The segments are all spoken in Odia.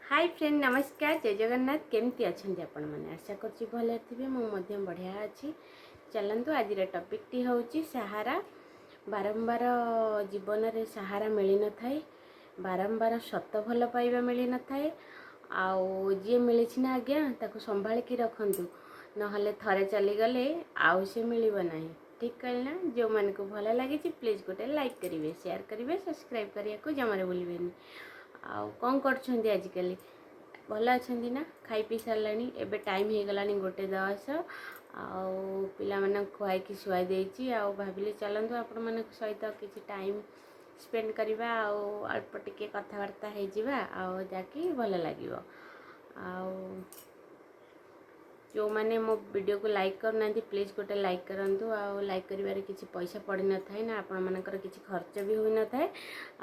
ହାଇ ଫ୍ରେଣ୍ଡ, ନମସ୍କାର, ଜୟ ଜଗନ୍ନାଥ। କେମିତି ଅଛନ୍ତି ଆପଣମାନେ? ଆଶା କରୁଛି ଭଲରେ ଥିବେ। ମୁଁ ମଧ୍ୟ ବଢ଼ିଆ ଅଛି। ଚାଲନ୍ତୁ, ଆଜିର ଟପିକ୍ଟି ହେଉଛି ସାହାରା। ବାରମ୍ବାର ଜୀବନରେ ସାହାରା ମିଳିନଥାଏ, ବାରମ୍ବାର ସତ ଭଲ ପାଇବା ମିଳିନଥାଏ। ଆଉ ଯିଏ ମିଳିଛି ନା ଆଜ୍ଞା, ତାକୁ ସମ୍ଭାଳିକି ରଖନ୍ତୁ, ନହେଲେ ଥରେ ଚାଲିଗଲେ ଆଉ ସେ ମିଳିବ ନାହିଁ। ଠିକ୍ କହିଲି ନା? ଯେଉଁମାନଙ୍କୁ ଭଲ ଲାଗିଛି, ପ୍ଲିଜ୍ ଗୋଟେ ଲାଇକ୍ କରିବେ, ସେୟାର କରିବେ, ସବସ୍କ୍ରାଇବ୍ କରିବାକୁ ଜମାରେ ଭୁଲିବେନି। ଆଉ କ'ଣ କରୁଛନ୍ତି ଆଜିକାଲି? ଭଲ ଅଛନ୍ତି ନା? ଖାଇ ପିଇ ସାରିଲାଣି? ଏବେ ଟାଇମ୍ ହେଇଗଲାଣି 1:10। ଆଉ ପିଲାମାନଙ୍କୁ ଖୁଆଇକି ଶୁଆଇ ଦେଇଛି ଆଉ ଭାବିଲି, ଚାଲନ୍ତୁ ଆପଣମାନଙ୍କ ସହିତ କିଛି ଟାଇମ୍ ସ୍ପେଣ୍ଡ କରିବା ଆଉ ଅଳ୍ପ ଟିକେ କଥାବାର୍ତ୍ତା ହେଇଯିବା, ଆଉ ଯାହାକି ଭଲ ଲାଗିବ। ଆଉ ଯେଉଁମାନେ ମୋ ଭିଡ଼ିଓକୁ ଲାଇକ୍ କରୁନାହାନ୍ତି, ପ୍ଲିଜ୍ ଗୋଟେ ଲାଇକ୍ କରନ୍ତୁ। ଆଉ ଲାଇକ୍ କରିବାରେ କିଛି ପଇସା ପଡ଼ିନଥାଏ ନା ଆପଣମାନଙ୍କର କିଛି ଖର୍ଚ୍ଚ ବି ହୋଇନଥାଏ।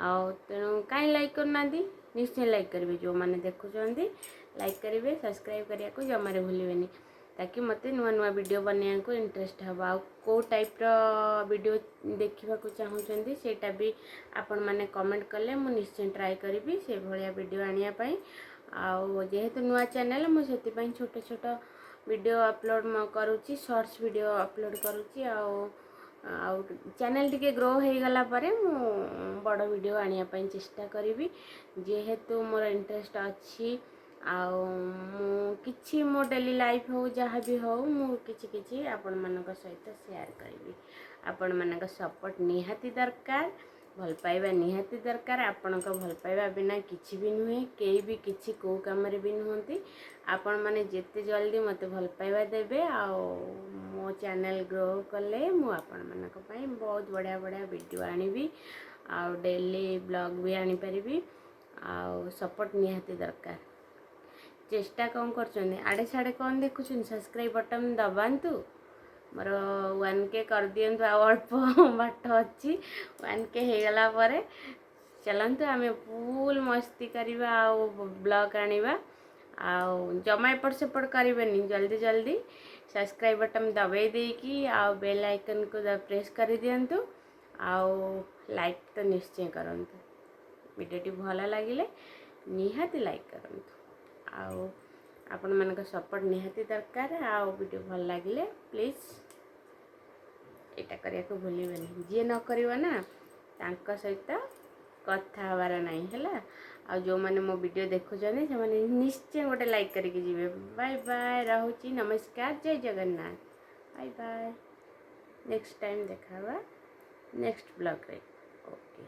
ଆଉ ତେଣୁ କାହିଁ ଲାଇକ୍ କରୁନାହାନ୍ତି? ନିଶ୍ଚୟ ଲାଇକ୍ କରିବେ। ଯେଉଁମାନେ ଦେଖୁଛନ୍ତି, ଲାଇକ୍ କରିବେ, ସବସ୍କ୍ରାଇବ୍ କରିବାକୁ ଜମାରେ ଭୁଲିବେନି, ତାକି ମୋତେ ନୂଆ ନୂଆ ଭିଡ଼ିଓ ବନେଇବାକୁ ଇଣ୍ଟରେଷ୍ଟ ହେବ। ଆଉ କେଉଁ ଟାଇପ୍ର ଭିଡ଼ିଓ ଦେଖିବାକୁ ଚାହୁଁଛନ୍ତି, ସେଇଟା ବି ଆପଣମାନେ କମେଣ୍ଟ କଲେ ମୁଁ ନିଶ୍ଚୟ ଟ୍ରାଏ କରିବି ସେଇଭଳିଆ ଭିଡ଼ିଓ ଆଣିବା ପାଇଁ। ଆଉ ଯେହେତୁ ନୂଆ ଚ୍ୟାନେଲ୍, ମୁଁ ସେଥିପାଇଁ ଛୋଟ ଛୋଟ ଭିଡ଼ିଓ ଅପଲୋଡ଼ କରୁଛି, ସର୍ଟସ୍ ଭିଡ଼ିଓ ଅପଲୋଡ଼ କରୁଛି। ଆଉ ଚ୍ୟାନେଲ୍ ଟିକେ ଗ୍ରୋ ହେଇଗଲା ପରେ ମୁଁ ବଡ଼ ଭିଡ଼ିଓ ଆଣିବା ପାଇଁ ଚେଷ୍ଟା କରିବି, ଯେହେତୁ ମୋର ଇଣ୍ଟରେଷ୍ଟ ଅଛି। ଆଉ ମୁଁ କିଛି ମୋ ଡେଲି ଲାଇଫ୍ ହଉ, ଯାହା ବି ହଉ, ମୁଁ କିଛି କିଛି ଆପଣମାନଙ୍କ ସହିତ ସେୟାର କରିବି। ଆପଣମାନଙ୍କ ସପୋର୍ଟ ନିହାତି ଦରକାର, ଭଲ ପାଇବା ନିହାତି ଦରକାର। ଆପଣଙ୍କ ଭଲ ପାଇବା ବିନା କିଛି ବି ନୁହେଁ, କେହି ବି କିଛି କେଉଁ କାମରେ ବି ନୁହନ୍ତି। ଆପଣମାନେ ଯେତେ ଜଲ୍ଦି ମୋତେ ଭଲ ପାଇବା ଦେବେ ଆଉ ମୋ ଚ୍ୟାନେଲ୍ ଗ୍ରୋ କଲେ, ମୁଁ ଆପଣମାନଙ୍କ ପାଇଁ ବହୁତ ବଢ଼ିଆ ବଢ଼ିଆ ଭିଡ଼ିଓ ଆଣିବି ଆଉ ଡେଲି ବ୍ଲଗ୍ ବି ଆଣିପାରିବି। ଆଉ ସପୋର୍ଟ ନିହାତି ଦରକାର। ଚେଷ୍ଟା କ'ଣ କରୁଛନ୍ତି? ଆଡ଼େ ସାଡ଼େ କ'ଣ ଦେଖୁଛନ୍ତି? ସବସ୍କ୍ରାଇବ୍ ବଟନ୍ ଦବାନ୍ତୁ, ମୋର 1K କରିଦିଅନ୍ତୁ। ଆଉ ଅଳ୍ପ ବାଟ ଅଛି। 1K ହେଇଗଲା ପରେ ଚାଲନ୍ତୁ ଆମେ ଫୁଲ୍ ମସ୍ତି କରିବା ଆଉ ବ୍ଲଗ୍ ଆଣିବା। ଆଉ ଜମା ଏପଟ ସେପଟ କରିବେନି, ଜଲ୍ଦି ଜଲ୍ଦି ସବସ୍କ୍ରାଇବ୍ ବଟନ୍ ଦବାଇ ଦେଇକି ଆଉ ବେଲ୍ ଆଇକନ୍କୁ ପ୍ରେସ୍ କରିଦିଅନ୍ତୁ। ଆଉ ଲାଇକ୍ ତ ନିଶ୍ଚୟ କରନ୍ତୁ। ଭିଡ଼ିଓଟି ଭଲ ଲାଗିଲେ ନିହାତି ଲାଇକ୍ କରନ୍ତୁ। ଆଉ ଆପଣମାନଙ୍କ ସପୋର୍ଟ ନିହାତି ଦରକାର। ଆଉ ଭିଡ଼ିଓ ଭଲ ଲାଗିଲେ ପ୍ଲିଜ୍ ଏଇଟା କରିବାକୁ ଭୁଲିବେନି। ଯିଏ ନ କରିବ ନା, ତାଙ୍କ ସହିତ କଥା ହେବାର ନାହିଁ, ହେଲା। ଆଉ ଯେଉଁମାନେ ମୋ ଭିଡ଼ିଓ ଦେଖୁଛନ୍ତି, ସେମାନେ ନିଶ୍ଚୟ ଗୋଟେ ଲାଇକ୍ କରିକି ଯିବେ। ବାଏ ବାଏ, ରହୁଛି, ନମସ୍କାର, ଜୟ Jagannath, bye bye. Next time ଦେଖା ହେବା ନେକ୍ସଟ ବ୍ଲଗ୍ରେ। ଓକେ।